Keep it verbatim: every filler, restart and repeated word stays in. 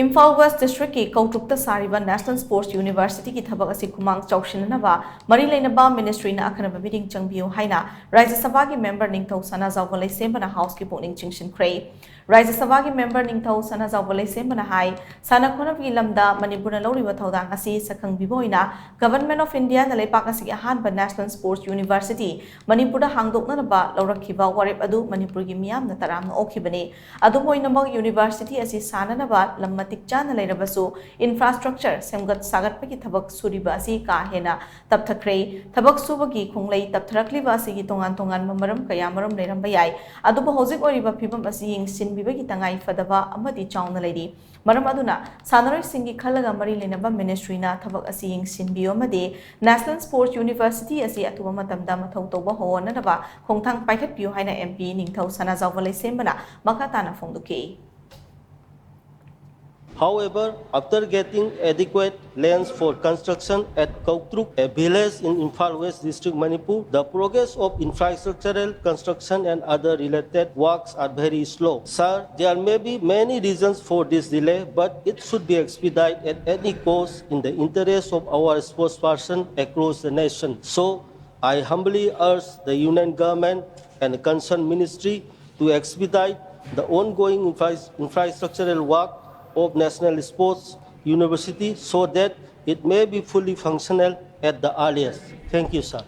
Imphal west ꯗꯤꯁꯇ꯭ꯔꯤꯛꯀꯤ ꯀꯧꯇ꯭ꯔꯨꯛꯇ ꯁꯥꯔꯤꯕ National Sports Universityꯒꯤ ꯊꯕꯛ ꯑꯁꯤ ꯈꯨꯃꯥꯡ ꯆꯥꯎꯁꯤꯟꯅꯅꯕ ꯃꯔꯤ ꯂꯩꯅꯕ ministryꯅ ꯑꯈꯟꯅꯕ ꯃꯤꯠꯌꯦꯡ ꯆꯪꯕꯤꯌꯨ ꯍꯥꯏꯅ ꯔꯥꯖ꯭ꯌ ꯁꯚꯥꯒꯤ member ꯅꯤꯡꯊꯧ ꯁꯅꯥꯖꯥꯎꯕ ꯂꯩꯁꯦꯝꯕꯅ Houseꯀꯤ ꯄꯨꯛꯅꯤꯡ ꯆꯤꯡꯁꯤꯟꯈ꯭ꯔꯦ꯫ ꯔꯥꯖ꯭ꯌ ꯁꯚꯥꯒꯤ member ꯅꯤꯡꯊꯧ ꯁꯅꯥꯖꯥꯎꯕ ꯂꯩꯁꯦꯝꯕꯅ ꯍꯥꯏ, ꯁꯥꯟꯅ ꯈꯣꯠꯅꯕꯒꯤ ꯂꯝꯗ ꯃꯅꯤꯄꯨꯔꯅ ꯂꯧꯔꯤꯕ ꯊꯧꯗꯥꯡ ꯑꯁꯤ ꯁꯛꯈꯪꯕꯤꯕ ꯑꯣꯏꯅ Government of Indiaꯅ ꯂꯩꯕꯥꯛ ꯑꯁꯤꯒꯤ ꯑꯍꯥꯟꯕ National Sports University ꯃꯅꯤꯄꯨꯔꯗ ꯍꯥꯡꯗꯣꯛꯅꯅꯕ ꯂꯧꯔꯛꯈꯤꯕ ꯋꯥꯔꯦꯞ ꯑꯗꯨ ꯃꯅꯤꯄꯨꯔꯒꯤ ꯃꯤꯌꯥꯝꯅ ꯇꯔꯥꯝꯅ ꯑꯣꯛꯈꯤꯕꯅꯤ꯫ ꯑꯗꯨꯝ ꯑꯣꯏꯅꯃꯛ, university ꯑꯁꯤ ꯁꯥꯅꯅꯕ ꯂꯝ ꯃꯇꯤꯛ ꯆꯥꯅ ꯂꯩꯔꯕꯁꯨ, infrastructure ꯁꯦꯝꯒꯠ ꯁꯥꯒꯠꯄꯒꯤ ꯊꯕꯛ ꯁꯨꯔꯤꯕ ꯑꯁꯤ ꯀꯥ ꯍꯦꯟꯅ ꯇꯞꯊꯈ꯭ꯔꯦ꯫ ꯊꯕꯛ ꯁꯨꯕꯒꯤ ꯈꯣꯡꯂꯩ ꯇꯞꯊꯔꯛꯂꯤꯕ ꯑꯁꯤꯒꯤ ꯇꯣꯉꯥꯟ ꯇꯣꯉꯥꯟꯕ ꯃꯔꯝ ꯀꯌꯥ ꯃꯔꯨꯝ ꯂꯩꯔꯝꯕ ꯌꯥꯏ꯫ ꯑꯗꯨꯕꯨ ꯍꯧꯖꯤꯛ ꯑꯣꯏꯔꯤꯕ ꯐꯤꯕꯝ ꯑꯁꯤ ꯌꯦꯡꯁꯤꯟꯕꯤꯕꯒꯤ ꯇꯉꯥꯏ ꯐꯗꯕ ꯑꯃꯗꯤ ꯆꯥꯎꯅ ꯂꯩꯔꯤ꯫ ꯃꯔꯝ ꯑꯗꯨꯅ, ꯁꯥꯟꯅꯔꯣꯏꯁꯤꯡꯒꯤ ꯈꯜꯂꯒ ꯃꯔꯤ ꯂꯩꯅꯕ ministryꯅ ꯊꯕꯛ ꯑꯁꯤ ꯌꯦꯡꯁꯤꯟꯕꯤꯌꯨ ꯑꯃꯗꯤ National Sports University ꯑꯁꯤ ꯑꯊꯨꯕ ꯃꯇꯝꯗ ꯃꯊꯧ ꯇꯧꯕ ꯍꯧꯍꯟꯅꯅꯕ ꯈꯣꯡꯊꯥꯡ ꯄꯥꯏꯈꯠꯄꯤꯌꯨ ꯍꯥꯏꯅ MP ꯅꯤꯡꯊꯧ ꯁꯅꯥꯖꯥꯎꯕ ꯂꯩꯁꯦꯝꯕꯅ ꯃꯈꯥ ꯇꯥꯅ ꯐꯣꯡꯗꯣꯛꯈꯤ꯫ However, after getting adequate lands for construction at Kautruk, a village in Imphal West District, Manipur, the progress of infrastructural construction and other related works are very slow. Sir, there may be many reasons for this delay, but it should be expedited at any cost in the interest of our sportsperson across the nation. So, I humbly urge the Union Government and the concerned ministry to expedite the ongoing infra- infrastructural work of National Sports University so that it may be fully functional at the earliest. Thank you, sir.